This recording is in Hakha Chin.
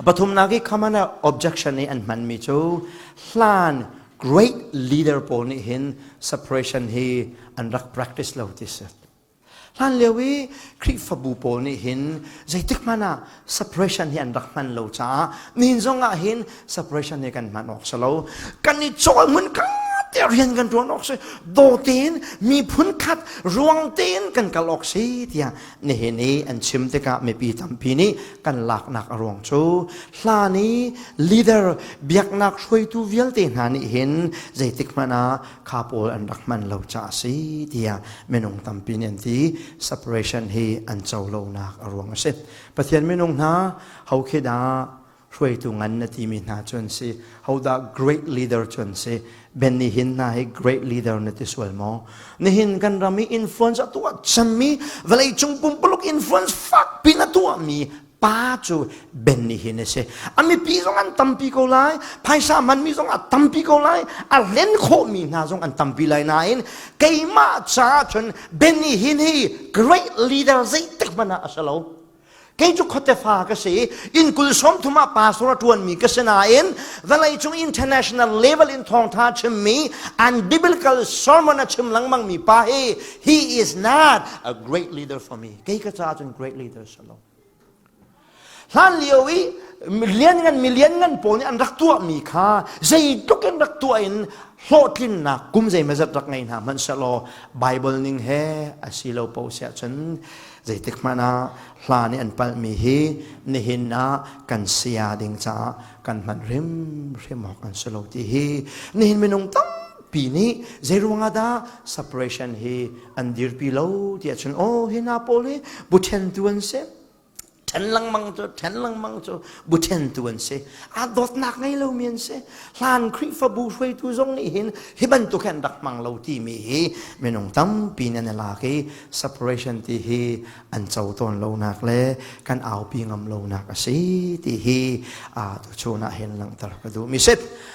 Pathumnak i common objection i an hmanmi cu hlan great leader pawl nih hin separation hi an rak practice lo ti si. Hlan lio i Khrihfabu pawl nih hin zeitik hmanh ah separation hi an rak hman lo caah nihin zong ah hin separation hi kan hman awk si lo. Kan i cawl hmun ka te rian kan ṭuan awk si. Daw tein miphun khat ruang tein kan kal awk si tiah nihin i an chim tikah mipi tampi nih kan laknak a ruang cu hlan i leader biaknak hruaitu vialte hna nih hin zeitik hmanh ah kha pawl an rak hman lo caah a si tiah minung tampi nih an ti. Separation hi an co lonak a ruang a si. Pathian minung hna, ho khi dah hruaitu ngan na timi hna cu an si? Hodah great leader cu an si? Benny Hinn hna hi great leader na ti sual maw? Nihin kan ram i influence a tuah cemmi, vawleicung pumpuluk influence fak pin a tuahmi pa cu Benny Hinn a si. A mipi zong an tampi ko lai, phaisa manmi zong a tampi ko lai, a hlen khawhmi hna zong an tampi lai nain keimah caah cun Benny Hinn hi great leader zeitik hmanh ah a si lo. Kei cu khuatefa ka si, inn 30 ah pastor a ṭuanmi ka si nain vawleicung international level in thawngṭha chimmi an biblical sermon a chim lengmangmi pa hi, he is not a great leader for me. Kei ka caah cun great leader si lo. Hlan lio i lianngan mi lianngan pawl nih an rak tuahmi kha zeitluk in rak tuah in hlawhtlinnak kum zeimazat rak ngei hna hmanh sehlaw Bible ning he a si lo paoh siah cun zeitik hmanh ah hla nih an palhmi hi nihin ah kan saya ding caah kan hman hrimhrim awk an si lo ti hi nihin minung tampi nih zeiruang ah dah separation hi an dirpi lo ti ahcun, oh, hi hna pawl hi bu ṭhentu an si, ṭhen lengmang cu, ṭhen lengmang cu bu ṭhentu an si, aa dawtnak ngei lomi an si, hlan Khrihfabu hruaitu zong nih hin hi bantuk hin rak hmang lo timi hi minung tampi nih an i lak i separation ti hi an co tawn lonak le kan aupi ngam lonak a si ti hi tuchun ah hin langhter ka duhmi si.